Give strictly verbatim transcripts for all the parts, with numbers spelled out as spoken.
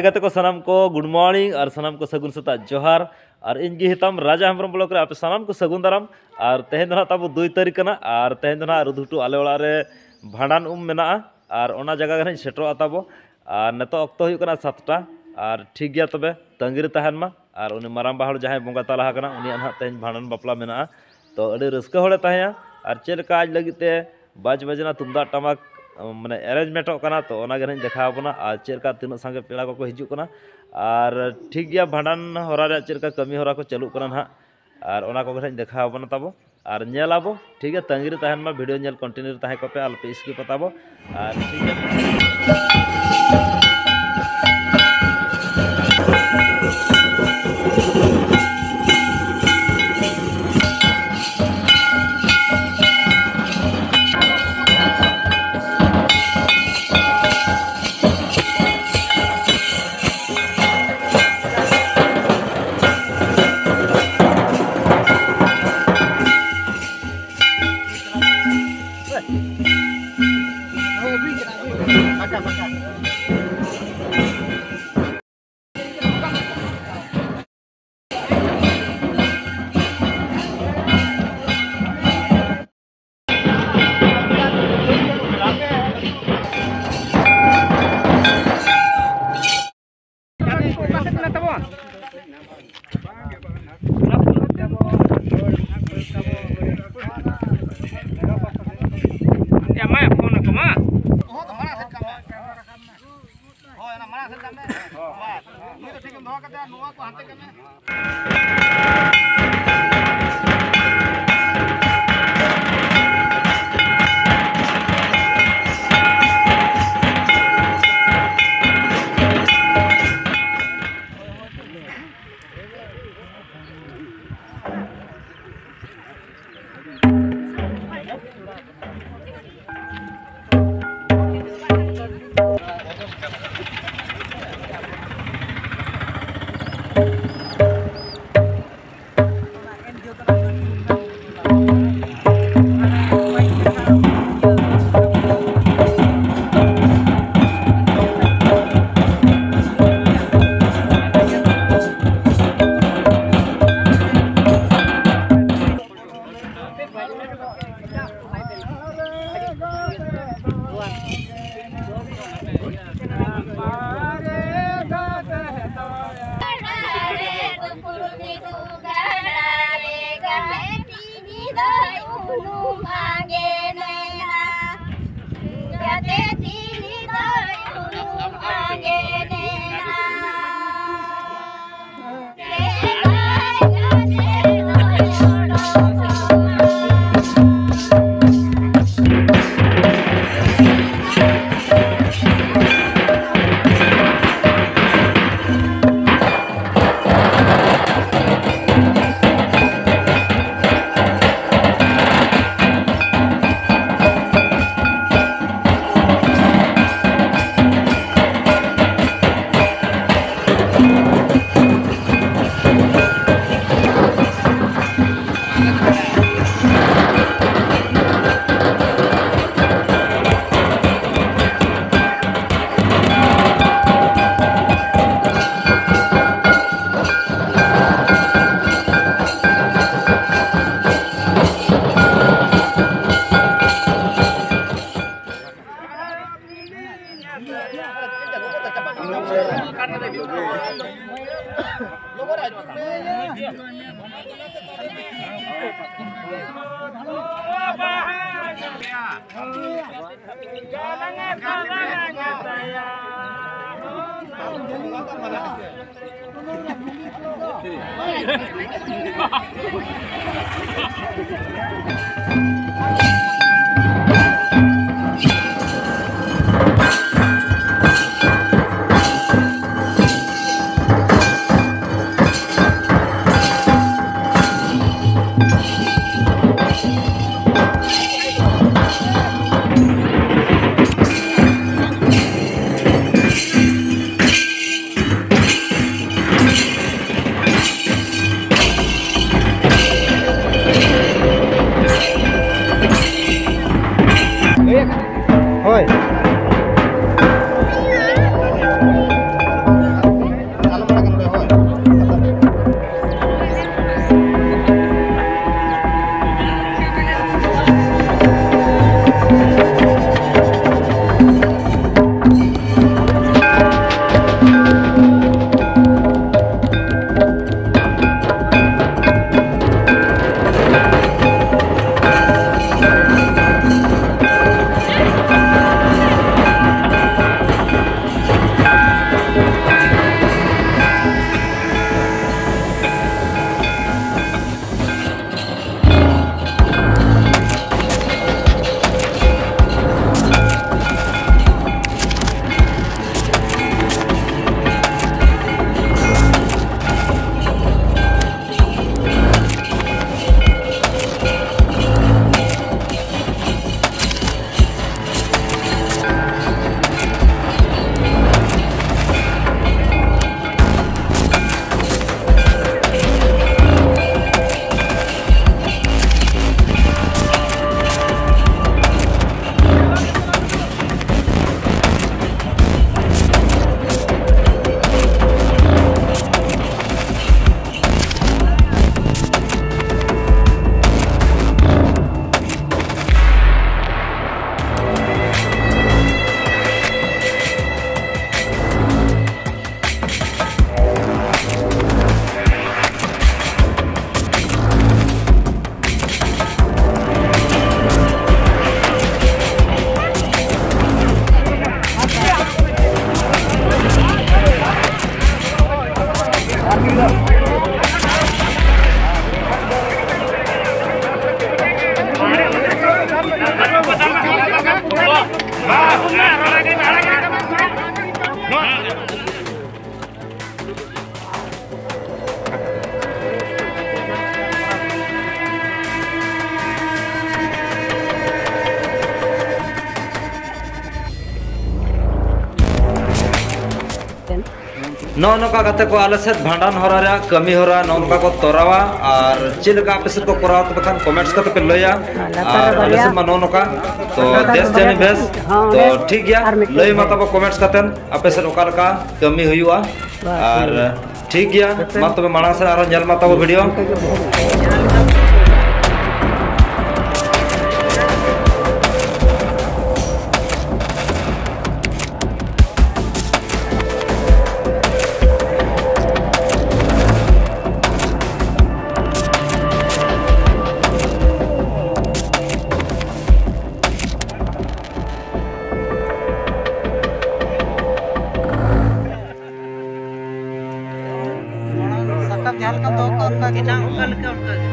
ᱜᱟᱛᱮ ᱠᱚ ᱥᱟᱱᱟᱢ ᱠᱚ good morning ᱟᱨ ᱥᱟᱱᱟᱢ ᱠᱚ ᱥᱟᱹᱜᱩᱱ ᱥᱮᱛᱟᱜ ᱡᱚᱦᱟᱨ᱾ ᱟᱨ ᱤᱧ ᱜᱮ ᱦᱤᱛᱟᱢ ᱨᱟᱡᱟ ᱦᱮᱢᱵᱨᱚᱢ ᱵᱞᱚᱠ ᱨᱮ ᱟᱯᱮ ᱥᱟᱱᱟᱢ ᱠᱚ ᱥᱟᱹᱜᱩᱱ ᱫᱟᱨᱟᱢ᱾ ᱟᱨ ᱛᱮᱦᱮᱧ ᱫᱚ ᱱᱟᱦᱟᱜ ᱛᱟᱵᱚ ᱫᱩᱭ ᱛᱟᱹᱨᱤᱠᱷ ᱠᱟᱱᱟ ᱟᱨ ᱛᱮᱦᱮᱧ ᱫᱚ ᱱᱟᱦᱟᱜ ᱨᱩᱫᱷᱩᱴᱩ ᱟᱞᱮ ᱚᱲᱟᱜ ᱨᱮ ᱵᱷᱟᱸᱰᱟᱱ ᱩᱢ ᱢᱮᱱᱟᱜᱼᱟ᱾ ᱟᱨ ᱚᱱᱟ ᱡᱟᱭᱜᱟ ᱜᱮ ᱱᱟᱦᱟᱜ ᱤᱧ ᱥᱮᱴᱮᱨᱚᱜᱼᱟ ᱛᱟᱵᱚ᱾ ᱟᱨ ᱱᱤᱛᱚᱜ ᱚᱠᱛᱚ ᱦᱩᱭᱩᱜ ᱠᱟᱱᱟ ᱥᱟᱛᱴᱟ᱾ ᱟᱨ ᱴᱷᱤᱠ ᱜᱮᱭᱟ, ᱛᱚᱵᱮ ᱛᱟᱺᱜᱤ ᱨᱮ ᱛᱟᱦᱮᱱ ᱢᱟ᱾ ᱟᱨ ᱩᱱᱤ ᱢᱟᱨᱟᱝᱵᱟ ᱦᱚᱲ ᱡᱟᱦᱟᱸᱭ ᱵᱚᱸᱜᱟ ᱛᱟᱞᱟ ᱟᱠᱟᱱᱟ, ᱩᱱᱤᱭᱟᱜ ᱱᱟᱦᱟᱜ ᱛᱮᱦᱮᱧ ᱵᱷᱟᱸᱰᱟᱱ ᱵᱟᱯᱞᱟ ᱢᱮᱱᱟᱜᱼᱟ᱾ ᱛᱚ ᱟᱹᱰᱤ ᱨᱟᱹᱥᱠᱟᱹ ᱦᱚᱲᱮ ᱛᱟᱦᱮᱸᱭᱟ᱾ ᱟᱨ ᱪᱮᱫ ᱞᱮᱠᱟ ᱟᱡ ᱞᱟᱹᱜᱤᱫ ᱛᱮ ᱵᱟᱡᱽ ᱵᱟᱡᱽᱱᱟ ᱛᱩᱢᱫᱟᱜ ᱴᱟᱢᱟᱠ ᱢᱟᱱᱮ ᱮᱨᱮᱧᱡᱽᱢᱮᱱᱴᱚᱜ ᱠᱟᱱᱟ, ᱛᱚ ᱚᱱᱟ ᱜᱮ ᱱᱟᱦᱟᱜ ᱤᱧ ᱫᱮᱠᱷᱟᱣ ᱟᱵᱚᱱᱟ᱾ ᱟᱨ ᱪᱮᱫ ᱞᱮᱠᱟ ᱛᱤᱱᱟᱹᱜ ᱥᱟᱸᱜᱮ ᱯᱮᱲᱟ ᱠᱚᱠᱚ ᱦᱤᱡᱩᱜ ᱠᱟᱱᱟ᱾ ᱟᱨ ᱴᱷᱤᱠ ᱜᱮᱭᱟ, ᱵᱷᱟᱸᱰᱟᱱ ᱦᱚᱨᱟ ᱨᱮᱭᱟᱜ ᱪᱮᱫ ᱞᱮᱠᱟ ᱠᱟᱹᱢᱤ ᱦᱚᱨᱟ ᱠᱚ ᱪᱟᱹᱞᱩᱜ ᱠᱟᱱᱟ ᱱᱟᱦᱟᱜ, ᱟᱨ ᱚᱱᱟ ᱠᱚᱜᱮ ᱱᱟᱦᱟᱜ ᱤᱧ ᱫᱮᱠᱷᱟᱣ ᱟᱵᱚᱱᱟ ᱛᱟᱵᱚ᱾ ᱟᱨ ᱧᱮᱞ ᱟᱵᱚ, ᱴᱷᱤᱠ ᱜᱮᱭᱟ, ᱛᱟᱺᱜᱤ ᱨᱮ ᱛᱟᱦᱮᱱ ᱢᱟ, ᱵᱷᱤᱰᱤᱭᱳ ᱧᱮᱞ ᱠᱚᱱᱴᱤᱱᱤᱭᱩ ᱨᱮ ᱛᱟᱦᱮᱸ ᱠᱚᱜ ᱯᱮ, ᱟᱞᱚᱯᱮ ᱥᱠᱤᱯ ᱛᱟᱵᱚ᱾ ᱟᱨ ᱴᱷᱤᱠ ᱜᱮᱭᱟ᱾ ᱮ, ᱢᱟ, ᱯᱷᱳᱱ ᱟᱠᱚ, ᱢᱟ᱾ ᱦᱳᱭ, ᱚᱱᱟ ᱢᱟᱲᱟᱝ ᱥᱮᱫ ᱠᱟᱜ ᱢᱮ᱾ ᱵᱟᱥ᱾ ᱱᱩᱭ ᱫᱚ ᱴᱷᱤᱠ ᱮᱢ ᱫᱚᱦᱚ ᱠᱟᱫᱮᱭᱟ, ᱱᱚᱣᱟ ᱠᱚ ᱦᱟᱱᱛᱮ ᱠᱟᱜ ᱢᱮ᱾ ᱦᱳᱭ᱾ ᱱᱚᱜᱼᱚ ᱱᱚᱝᱠᱟ ᱠᱟᱛᱮ ᱠᱚ ᱟᱞᱮ ᱥᱮᱫ ᱵᱷᱟᱸᱰᱟᱱ ᱦᱚᱨᱟ ᱨᱮᱭᱟᱜ ᱠᱟᱹᱢᱤ ᱦᱚᱨᱟ ᱱᱚᱜᱼᱚ ᱱᱚᱝᱠᱟ ᱠᱚ ᱛᱚᱨᱟᱣᱟ᱾ ᱟᱨ ᱪᱮᱫ ᱞᱮᱠᱟ ᱟᱯᱮ ᱥᱮᱫ ᱠᱚ ᱠᱚᱨᱟᱣᱟ, ᱛᱚᱵᱮ ᱠᱷᱟᱱ ᱠᱚᱢᱮᱱᱴᱥ ᱠᱟᱛᱮ ᱯᱮ ᱞᱟᱹᱭᱟ᱾ ᱟᱨ ᱟᱞᱮ ᱥᱮᱫ ᱢᱟ ᱱᱚᱜᱼᱚ ᱱᱚᱝᱠᱟ᱾ ᱛᱚ ᱵᱮᱥ ᱡᱟᱹᱱᱤ ᱵᱮᱥ᱾ ᱛᱚ ᱴᱷᱤᱠ ᱜᱮᱭᱟ, ᱞᱟᱹᱭ ᱢᱟ ᱛᱟᱵᱚ ᱠᱚᱢᱮᱱᱴᱥ ᱠᱟᱛᱮ ᱟᱯᱮ ᱥᱮᱫ ᱚᱠᱟ ᱞᱮᱠᱟ ᱠᱟᱹᱢᱤ ᱦᱩᱭᱩᱜᱼᱟ᱾ ᱟᱨ ᱴᱷᱤᱠ ᱜᱮᱭᱟ, ᱢᱟ ᱛᱚᱵᱮ ᱢᱟᱲᱟᱝ ᱥᱮᱫ ᱟᱨᱦᱚᱸ ᱧᱮᱞ ᱢᱟ ᱛᱟᱵᱚ ᱵᱷᱤᱰᱤᱭᱳ᱾ ᱥᱟᱠᱟᱢ ᱡᱟᱦᱟᱸ ᱞᱮᱠᱟ ᱫᱚᱦᱚ ᱠᱟᱜᱼᱟ, ᱚᱱᱠᱟ ᱜᱮ᱾ ᱚᱱᱠᱟ ᱞᱮᱠᱟ, ᱚᱱᱠᱟ ᱜᱮ᱾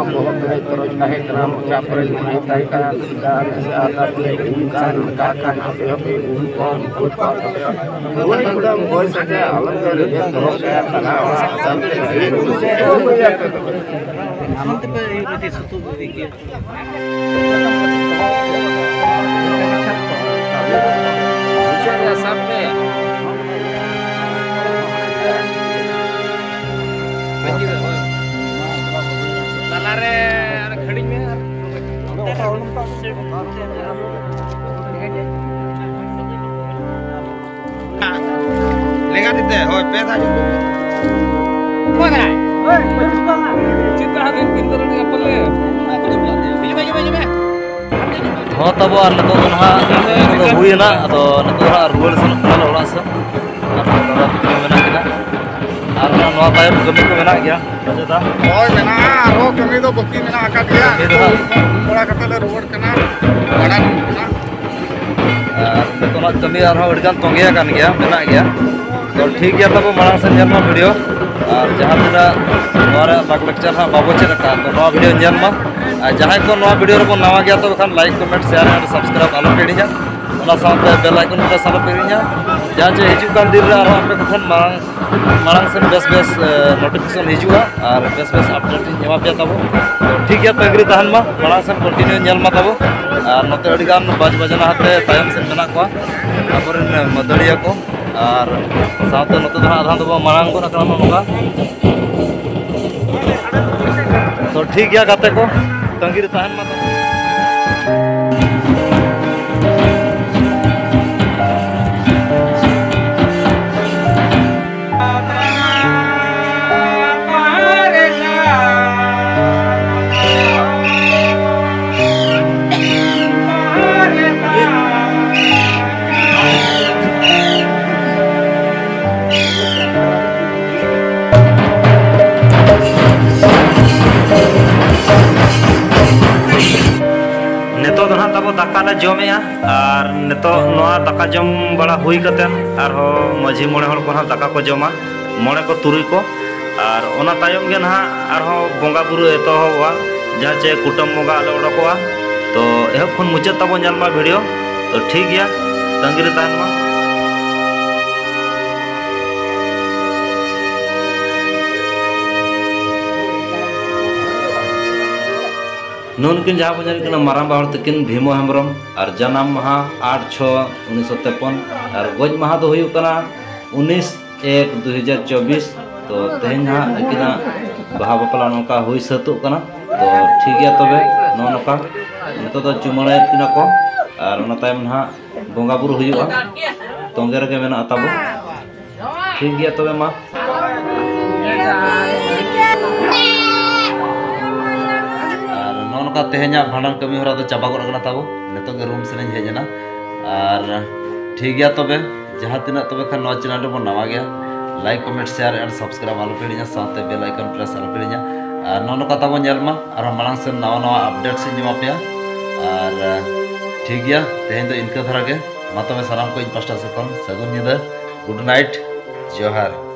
ᱵᱚᱦᱚᱜ ᱯᱮᱨᱮᱡ ᱛᱚᱨᱚᱡ ᱛᱟᱦᱮᱸ ᱠᱟᱱᱟ, ᱢᱚᱪᱟ ᱯᱮᱨᱮᱡ ᱢᱟᱹᱭ ᱛᱟᱦᱮᱸ ᱠᱟᱱᱟ, ᱫᱟᱜ ᱥᱮ ᱟᱫᱟ ᱯᱮᱨᱮᱡ ᱩᱢ ᱠᱟᱱ, ᱫᱟᱜ ᱠᱟᱱ, ᱟᱯᱮ ᱦᱚᱸᱯᱮ ᱩᱢ ᱠᱚᱣᱟ, ᱩᱱᱠᱩ ᱠᱚᱣᱟ ᱛᱚᱵᱮ᱾ ᱵᱚᱭ ᱠᱚᱫᱚ ᱵᱚᱭ ᱥᱟᱡᱟ, ᱟᱞᱚᱯᱮ ᱨᱮᱵᱮᱫ ᱫᱚᱦᱚ ᱠᱟᱭᱟ, ᱛᱟᱞᱟ ᱚᱲᱟᱜ ᱟᱥᱟᱱ ᱛᱮ ᱦᱩᱭᱩᱜ᱾ ᱚᱱᱛᱮ ᱯᱮ ᱤᱭᱟᱹ ᱥᱩᱛᱩᱜ ᱤᱫᱤ ᱜᱮᱭᱟ᱾ ᱢᱩᱪᱟᱹᱫ ᱨᱮ ᱥᱟᱵ ᱢᱮ᱾ ᱛᱟᱞᱟᱨᱮ ᱟᱨ ᱠᱷᱟᱹᱲᱤᱧ ᱢᱮ ᱟᱨ ᱞᱮᱸᱜᱟ ᱛᱤ ᱛᱮ, ᱦᱳᱭ, ᱯᱮ ᱫᱷᱟᱣ ᱡᱩᱛ ᱢᱮ᱾ ᱚᱠᱚᱭ ᱠᱟᱱᱟᱭ? ᱪᱮᱫ ᱫᱷᱟᱣ ᱨᱮᱱ ᱠᱤᱱ ᱫᱚ ᱨᱮᱱ ᱟᱯᱚᱞ ᱞᱮ? ᱦᱤᱡᱩᱜ ᱢᱮ, ᱦᱤᱡᱩᱜ ᱢᱮ, ᱦᱤᱡᱩᱜ ᱢᱮ᱾ ᱦᱚᱸ, ᱛᱟᱵᱚ ᱟᱨ ᱱᱤᱛᱚᱜ ᱫᱚ ᱱᱟᱦᱟᱜ ᱫᱚ ᱦᱩᱭᱮᱱᱟ, ᱟᱫᱚ ᱱᱤᱛᱚᱜ ᱫᱚ ᱦᱟᱸᱜ ᱨᱩᱣᱟᱹᱲ ᱥᱮᱱᱚᱜ ᱠᱟᱱᱟᱞᱮ ᱚᱲᱟᱜ ᱥᱮᱫ᱾ ᱟᱨ ᱫᱟᱫᱟ ᱛᱟᱹᱠᱤᱱ ᱦᱚᱸ ᱢᱮᱱᱟᱜ ᱠᱤᱱᱟ᱾ ᱟᱨ ᱱᱚᱣᱟ ᱛᱟᱭᱚᱢ ᱠᱟᱹᱢᱤ ᱠᱚ ᱢᱮᱱᱟᱜ ᱜᱮᱭᱟ, ᱨᱟᱡᱟ ᱫᱟ? ᱦᱳᱭ, ᱢᱮᱱᱟᱜᱼᱟ, ᱟᱨᱦᱚᱸ ᱠᱟᱹᱢᱤ ᱫᱚ ᱵᱟᱹᱠᱤ ᱢᱮᱱᱟᱜ ᱟᱠᱟᱫ ᱜᱮᱭᱟ᱾ ᱠᱟᱹᱢᱤ ᱫᱚ ᱦᱟᱸᱜ ᱛᱷᱚᱲᱟ ᱠᱟᱛᱮ ᱞᱮ ᱨᱩᱣᱟᱹᱲ ᱠᱟᱱᱟ, ᱵᱷᱟᱲᱟ ᱨᱩᱣᱟᱹᱲ ᱠᱟᱱᱟ᱾ ᱟᱨ ᱱᱤᱛᱚᱜ ᱱᱟᱜ ᱠᱟᱹᱢᱤ ᱟᱨᱦᱚᱸ ᱟᱹᱰᱤᱜᱟᱱ ᱛᱚᱸᱜᱮ ᱟᱠᱟᱱ ᱜᱮᱭᱟ, ᱢᱮᱱᱟᱜ ᱜᱮᱭᱟ᱾ ᱛᱚ ᱴᱷᱤᱠ ᱜᱮᱭᱟ, ᱛᱟᱵᱚ ᱢᱟᱲᱟᱝ ᱥᱮᱫ ᱧᱮᱞ ᱢᱟ ᱵᱷᱤᱰᱤᱭᱳ, ᱟᱨ ᱡᱟᱦᱟᱸ ᱛᱤᱱᱟᱹᱜ ᱱᱚᱣᱟ ᱨᱮ ᱞᱟᱠ ᱞᱮᱠᱪᱟᱨ ᱦᱟᱸᱜ ᱵᱟᱵᱚ ᱪᱮᱫ ᱟᱠᱟᱫ, ᱛᱚ ᱱᱚᱣᱟ ᱵᱷᱤᱰᱤᱭᱳ ᱧᱮᱞ ᱢᱟ᱾ ᱟᱨ ᱡᱟᱦᱟᱸᱭ ᱠᱚ ᱱᱚᱣᱟ video ᱨᱮᱵᱚᱱ ᱱᱟᱣᱟ ᱜᱮᱭᱟ, ᱛᱚᱵᱮ ᱠᱷᱟᱱ like, comment, share and subscribe ᱟᱞᱚ ᱯᱮ ᱦᱤᱲᱤᱧᱟ᱾ ᱚᱱᱟ ᱥᱟᱶᱛᱮ bell icon press ᱟᱞᱚ ᱯᱮ ᱦᱤᱲᱤᱧᱟ, ᱡᱟᱦᱟᱸ ᱪᱮ ᱦᱤᱡᱩᱜ ᱠᱟᱱ ᱫᱤᱱ ᱨᱮ ᱟᱨᱦᱚᱸ ᱟᱯᱮ ᱠᱚᱴᱷᱮᱱ ᱢᱟᱲᱟᱝ, ᱢᱟᱲᱟᱝ ᱥᱮᱱ ᱵᱮᱥ ᱵᱮᱥ, ᱮ, notification ᱦᱤᱡᱩᱜᱼᱟ ᱟᱨ ᱵᱮᱥ ᱵᱮᱥ update ᱤᱧ ᱮᱢᱟ ᱯᱮᱭᱟ ᱛᱟᱵᱚ᱾ ᱛᱚ ᱴᱷᱤᱠ ᱜᱮᱭᱟ, ᱛᱟᱺᱜᱤ ᱨᱮ ᱛᱟᱦᱮᱱ ᱢᱟ, ᱢᱟᱲᱟᱝ ᱥᱮᱱ continue ᱧᱮᱞ ᱢᱟ ᱛᱟᱵᱚ᱾ ᱟᱨ ᱱᱚᱛᱮ ᱟᱹᱰᱤ ᱜᱟᱱ ᱵᱟᱡᱽ ᱵᱟᱡᱽᱱᱟ ᱦᱟᱛᱮ ᱛᱟᱭᱚᱢ ᱥᱮᱱ ᱢᱮᱱᱟᱜ ᱠᱚᱣᱟ ᱟᱵᱚᱨᱮᱱ ᱢᱟᱹᱫᱟᱹᱲᱤᱭᱟᱹ ᱠᱚ᱾ ᱟᱨ ᱥᱟᱶᱛᱮ ᱱᱚᱛᱮ ᱫᱚ ᱦᱟᱸᱜ ᱟᱫᱷᱟᱱ ᱫᱚᱵᱚ ᱢᱟᱲᱟᱝ ᱜᱚᱫ ᱟᱠᱟᱱᱟ ᱱᱚᱜᱼᱚ ᱱᱚᱝᱠᱟ᱾ ᱛᱚ ᱴᱷᱤᱠ ᱜᱮᱭᱟ ᱜᱟᱛᱮ ᱠᱚ, ᱛᱟᱺᱜᱤ ᱨᱮ ᱛᱟᱦᱮᱱ ᱢᱟ ᱛᱟᱵᱚ᱾ ᱱᱤᱛᱚᱜ ᱫᱚ ᱱᱟᱦᱟᱜ ᱛᱟᱵᱚ ᱫᱟᱠᱟ ᱞᱮ ᱡᱚᱢᱮᱜᱼᱟ, ᱟᱨ ᱱᱤᱛᱚᱜ ᱱᱚᱣᱟ ᱫᱟᱠᱟ ᱡᱚᱢ ᱵᱟᱲᱟ ᱦᱩᱭ ᱠᱟᱛᱮᱫ ᱟᱨᱦᱚᱸ ᱢᱟᱹᱡᱷᱤ ᱢᱚᱬᱮ ᱦᱚᱲ ᱠᱚ ᱱᱟᱦᱟᱜ ᱫᱟᱠᱟ ᱠᱚ ᱡᱚᱢᱟ, ᱢᱚᱬᱮ ᱠᱚ ᱛᱩᱨᱩᱭ ᱠᱚ᱾ ᱟᱨ ᱚᱱᱟ ᱛᱟᱭᱚᱢ ᱜᱮ ᱱᱟᱦᱟᱜ ᱟᱨᱦᱚᱸ ᱵᱚᱸᱜᱟ ᱵᱩᱨᱩ ᱮᱛᱚᱦᱚᱵᱚᱜᱼᱟ, ᱡᱟᱦᱟᱸ ᱪᱮ ᱠᱩᱴᱟᱹᱢ ᱵᱚᱸᱜᱟ ᱞᱮ ᱚᱰᱚᱠᱚᱜᱼᱟ᱾ ᱛᱚ ᱮᱦᱚᱵ ᱠᱷᱚᱱ ᱢᱩᱪᱟᱹᱫ ᱛᱟᱵᱚ ᱧᱮᱞ ᱢᱟ video᱾ ᱛᱚ ᱴᱷᱤᱠ ᱜᱮᱭᱟ, ᱛᱟᱺᱜᱤ ᱨᱮ ᱛᱟᱦᱮᱱ ᱢᱟ᱾ ᱱᱩᱱᱠᱤᱱ ᱡᱟᱦᱟᱸ ᱵᱚᱱ ᱧᱮᱞ ᱠᱤᱱᱟ ᱢᱟᱨᱟᱝᱵᱟ ᱦᱚᱲ ᱛᱟᱹᱠᱤᱱ ᱵᱷᱤᱢᱚ ᱦᱮᱢᱵᱨᱚᱢ, ᱟᱨ ᱡᱟᱱᱟᱢ ᱢᱟᱦᱟ ᱟᱴ ᱪᱷᱚ ᱩᱱᱤᱥᱥᱚ ᱛᱮᱯᱚᱱ, ᱟᱨ ᱜᱚᱡ ᱢᱟᱦᱟ ᱫᱚ ᱦᱩᱭᱩᱜ ᱠᱟᱱᱟ ᱩᱱᱤᱥ ᱮᱠ ᱫᱩ ᱦᱟᱡᱟᱨ ᱪᱚᱵᱵᱤᱥ᱾ ᱛᱚ ᱛᱮᱦᱮᱧ ᱱᱟᱦᱟᱜ ᱟᱹᱠᱤᱱᱟᱜ ᱵᱟᱦᱟ ᱵᱟᱯᱞᱟ ᱱᱚᱝᱠᱟ ᱦᱩᱭ ᱥᱟᱹᱛᱚᱜ ᱠᱟᱱᱟ᱾ ᱛᱚ ᱴᱷᱤᱠ ᱜᱮᱭᱟ, ᱛᱚᱵᱮ ᱱᱚᱜᱼᱚ ᱱᱚᱝᱠᱟ ᱱᱤᱛᱚᱜ ᱫᱚ ᱪᱩᱢᱟᱹᱲᱟᱭᱮᱫ ᱠᱤᱱᱟ ᱠᱚ, ᱟᱨ ᱚᱱᱟ ᱛᱟᱭᱚᱢ ᱱᱟᱦᱟᱜ ᱵᱚᱸᱜᱟ ᱵᱩᱨᱩ ᱦᱩᱭᱩᱜᱼᱟ᱾ ᱛᱚᱸᱜᱮ ᱨᱮᱜᱮ ᱢᱮᱱᱟᱜᱼᱟ ᱛᱟᱵᱚ᱾ ᱴᱷᱤᱠ ᱜᱮᱭᱟ ᱛᱚᱵᱮ ᱢᱟ᱾ ᱟᱨ ᱱᱚᱜᱼᱚ ᱱᱚᱝᱠᱟ ᱛᱮᱦᱮᱧᱟᱜ ᱵᱷᱟᱸᱰᱟᱱ ᱠᱟᱹᱢᱤ ᱦᱚᱨᱟ ᱫᱚ ᱪᱟᱵᱟ ᱜᱚᱫ ᱟᱠᱟᱱᱟ ᱛᱟᱵᱚ᱾ ᱱᱤᱛᱚᱜ ᱜᱮ room ᱥᱮᱱ ᱤᱧ ᱦᱮᱡ ᱮᱱᱟ᱾ ᱟᱨ ᱴᱷᱤᱠ ᱜᱮᱭᱟ ᱛᱚᱵᱮ, ᱡᱟᱦᱟᱸ ᱛᱤᱱᱟᱹᱜ ᱛᱚᱵᱮ ᱠᱷᱟᱱ ᱱᱚᱣᱟ channel ᱨᱮᱵᱚᱱ ᱱᱟᱣᱟ ᱜᱮᱭᱟ, like, comment, share and subscribe ᱟᱞᱚ ᱯᱮ ᱦᱤᱲᱤᱧᱟ, ᱥᱟᱶᱛᱮ bell icon press ᱟᱞᱚ ᱯᱮ ᱦᱤᱲᱤᱧᱟ᱾ ᱟᱨ ᱱᱚᱜᱼᱚ ᱱᱚᱝᱠᱟ ᱛᱟᱵᱚᱱ ᱧᱮᱞ ᱢᱟ, ᱟᱨᱦᱚᱸ ᱢᱟᱲᱟᱝ ᱥᱮᱱ ᱱᱟᱣᱟ ᱱᱟᱣᱟ updates ᱤᱧ ᱮᱢᱟ ᱯᱮᱭᱟ᱾ ᱟᱨ ᱴᱷᱤᱠ ᱜᱮᱭᱟ, ᱛᱮᱦᱮᱧ ᱫᱚ ᱤᱱᱠᱟᱹ ᱫᱷᱟᱨᱟ ᱜᱮ᱾ ᱢᱟ ᱛᱚᱵᱮ ᱥᱟᱱᱟᱢ ᱠᱚ ᱤᱧ ᱯᱟᱥᱴᱟ ᱥᱮᱫ ᱠᱷᱚᱱ ᱥᱟᱹᱜᱩᱱ ᱧᱤᱫᱟᱹ, good night, ᱡᱚᱦᱟᱨ᱾